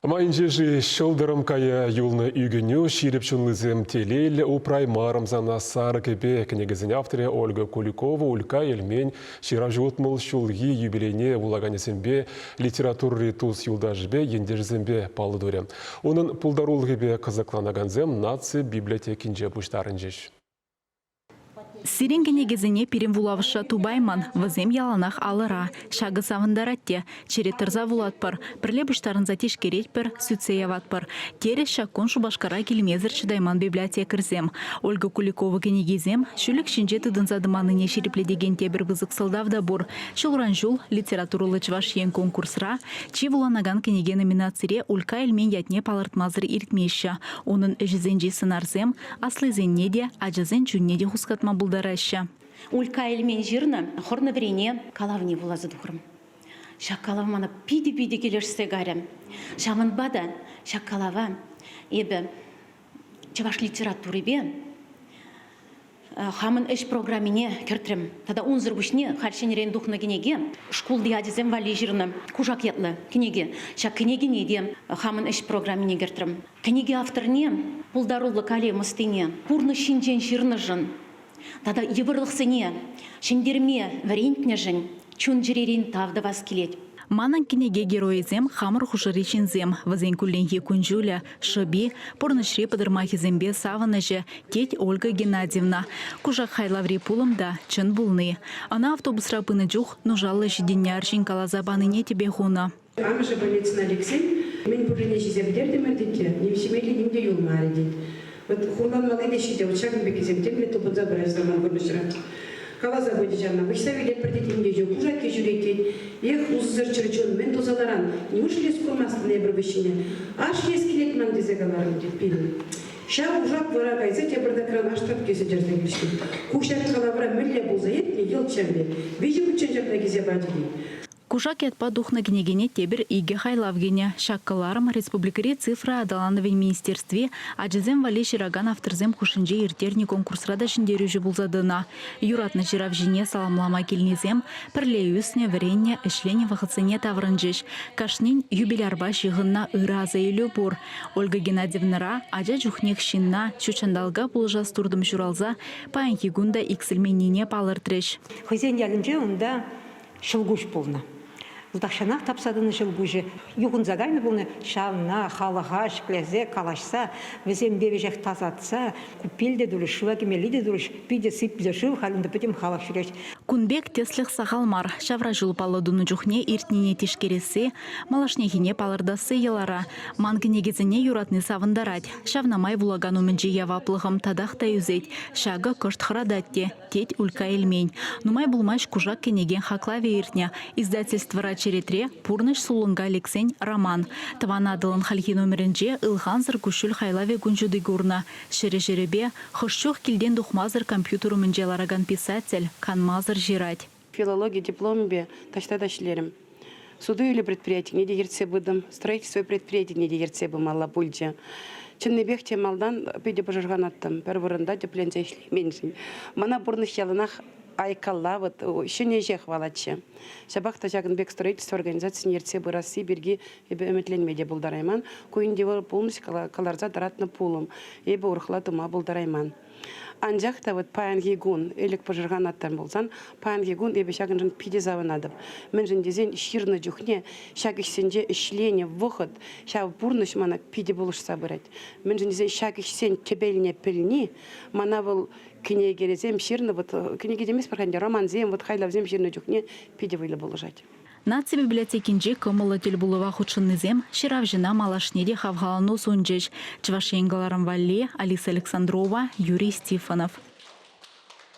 Майӗнче-ши ҫӑлтӑрӑм кая юлнӑ ӳкӗнӳ, ҫирӗп чунлисем телейлӗ упраймарӑм сана сарӑ кӗпе кӗнекесен авторӗ Ольга Куликова Улька Эльмен ҫыравҫӑ 60 ҫулхи юбилейне вулаканӗсемпе, литературӑри тус-юлташӗпе, ентешӗсемпе паллӑ турӗ. Унӑн пултарулӑхӗпе кӑсӑкланакансем наци библиотекинче пуҫтарӑнчӗҫ. Сирӗн кӗнекесене пирӗн вулавӑшра тупаймӑн, вӗсем яланах алӑра. Ҫакӑ савӑнтарать те. Черет тӑрса вулатпӑр, пӗрле пуҫтарӑнса тишкеретпӗр, сӳтсе яватпӑр, терӗҫ ҫак кун Шупашкара килмесӗр чӑтайман библиотекарьсем. Ольга Куликова кӗнекисем ҫӳлӗк ҫинче тытӑнса тӑманнине ҫирӗплетекен тепӗр пысӑк сӑлтав та пур. Ҫулран-ҫул Литературӑллӑ Чӑваш Ен конкурсра Чи вуланакан кӗнеке номинацире Улька Эльмен ятне палӑртмасӑр иртмеҫҫӗ. Унӑн ӗҫӗсенчи сӑнарсем Аслисенне те, ачасен чунне те хускатма пултараҫҫӗ. Улька Эльмен ҫырнӑ Хӑрнӑ вӗрене калавне вуласа тухрӑм. Ҫак калав мана питӗ-питӗ килӗшсе кайрӗ. Ҫавӑнпа та ҫак калава эпӗ чӑваш литературипе хамӑн ӗҫ программине кӗртрӗм. Тата унсӑр пуҫне халь ҫӗнӗрен тухнӑ кӗнеке шкулти ачасем валли ҫырнӑ Кушак ятлӑ кӗнеке. Ҫак кӗнекене те хамӑн ӗҫ программине кӗртрӗм. Кӗнеке авторне, пултаруллӑ калем ӑстине, пурнӑҫ ҫинчен ҫырнӑшӑн тата йывӑрлӑхсене ҫӗнтерме вӗрентнӗшӗн чун-чӗререн тав тӑвас килет. Манӑн кӗнеке геройӗсем хамӑр хушӑри ҫынсем, вӗсен кулленхи кун-ҫулӗ, шӑпи, пурнӑҫри пӑтӑрмахӗсемпе савӑнӑҫӗ, тет Ольга Геннадьевна. Кушак хайлаври пулӑм та чӑн пулни. Ӑна автобусра пынӑ чух нушаллӑ ҫитӗннӗ арҫын каласа панине тӗпе хунӑ. Амӑшӗ больницӑна лексен мӗн пуррине ҫисе пӗтертӗмӗр тет те, ним ҫимелли ним те юлмарӗ тет. Вот хурланмалли те ҫитӗ, вот ҫакӑн пеккисем темле тупӑнса пыраҫҫӗ ман пурнӑҫра. Каласа пычӗ ҫавна, выҫса вилетпӗр тет, ним те ҫук, кушакки ҫӳрет тет. Эх, усӑсӑр чӗрчун, мӗн туса ларан, ниушлӗ эс курмастӑн эпӗр выҫҫине? Аш ҫиес килет ман тесе каларӑм тет пирӗн. Ҫав кушак вара кайса тепӗртакран аш татки сӗтӗрсе килчӗ. Ку ҫак калавра мӗнле пулса иртнӗ, йӑлт ҫав пек. Виҫӗ хутчен ҫакна килсе пачӗ тет. Кушак ятпа тухнӑ кӗнекене тепӗр икӗ хайлав кӗнӗ. Ҫак кӑларӑм республикӑри Цифра аталанӑвӗн министерстви ачасем валли ҫыракан авторсем хушшинче ирттернӗ конкурсра та ҫӗнтерӳҫӗ пулса тӑнӑ. Юратнӑ ҫыравҫине саламлама килнисем пӗрле ӳснӗ, вӗреннӗ, ӗҫленӗ вӑхӑтсене таврӑнчӗҫ. Кашнин юбилярпа ҫыхӑннӑ ырӑ асаилӳ пур. Ольга Геннадьевнӑра ача чухнех ҫынна, ҫутҫанталӑка пулӑшас туртӑм ҫуралса паянхи кун та иксӗлменнине палӑртрӗҫ. Хӑйсен ялӗнче унта ҫӑлкуҫ пулнӑ. Тахҫанах тапса тӑнӑ ҫӑлкуҫӗ юхӑнса кайнӑ пулнӑ. Ҫавна халӑха ҫӗклесе, калаҫса, вӗсемпе веҫех тасатса купель те турӗҫ, шыва кӗмелли те турӗҫ. Питӗ сиплӗ шыв, халь унта пӗтӗм халӑх ҫӳрет. Кун пек тӗслӗх сахал мар. Ҫавра ҫул паллӑ тунӑ чухне иртнине тишкересси, малашнехине палӑртасси йӑлара. Ман кӗнекесене юратни савӑнтарать. Ҫавна май вулакан умӗнчи яваплӑхӑм татах та ӳсет. Ҫакӑ кӑшт хӑратать те. тет Улька Эльмен. Нумай пулмасть кушак кӗнекен хаклавӗ иртнӗ. Издательствӑра черетре «Пурнӑҫ сулӑнка лексен» роман. Тӑван Атӑлӑн хальхи номерӗнче ылхансӑр куҫҫуль хайлавӗ кун ҫути курнӑ. Ҫӗрӗ-ҫӗрӗпе, хӑш чух килтен тухмасӑр компьютер умӗнче ларакан писатель канмасӑр ҫырать. Филологи дипломӗпе таҫта та ӗҫлерӗм. Суту-илӳ предприятине те ертсе пытӑм, строительство предприятине те ертсе пымалла пулчӗ. Чӑннипех те малтан питӗ пӑшӑрханаттӑм, пӗр вырӑнта тӗпленсе ӗҫлейменшӗн. Мана пурнӑҫ яланах айккалла вот ҫӗнӗ ӗҫе хӑвалатчӗ. Ҫапах та ҫакӑн пек строительство организацине ертсе пырасси пирки эпӗ ӗмӗтленме те пултарайман. Ку ӗнтӗ вӑл пулмӑҫ кӑларса тӑратнӑ пулӑм. Эпӗ урӑхла тума пултарайман. Анчах та вот паянхи кун ӗлӗк пӑшӑрханаттӑм пулсан, паянхи кун эпӗ ҫакӑншӑн питӗ савӑнатӑп. Мӗншӗн тесен ҫырнӑ чухне ҫак ӗҫсенче ӗҫленӗ вӑхӑт, ҫав пурнӑҫ мана питӗ пулӑшса пырать. Мӗншӗн тесен ҫак ӗҫсен тӗпелне пӗлни мана вӑл кӗнекересем ҫырнӑ, вот кӗнеке теместпӗр-ха ӗнтӗ, романсем, вот хайлавсем ҫырнӑ чухне питӗ вӑйлӑ пулӑшать. Наци библиотекинче кӑмӑллӑ тӗлпулӑва хутшӑннисем ҫыравҫӑна малашне те хавхалану сунчӗҫ. Чӑваш Ен кӑларӑм валли Алиса Александрова, Юрий Стефанов.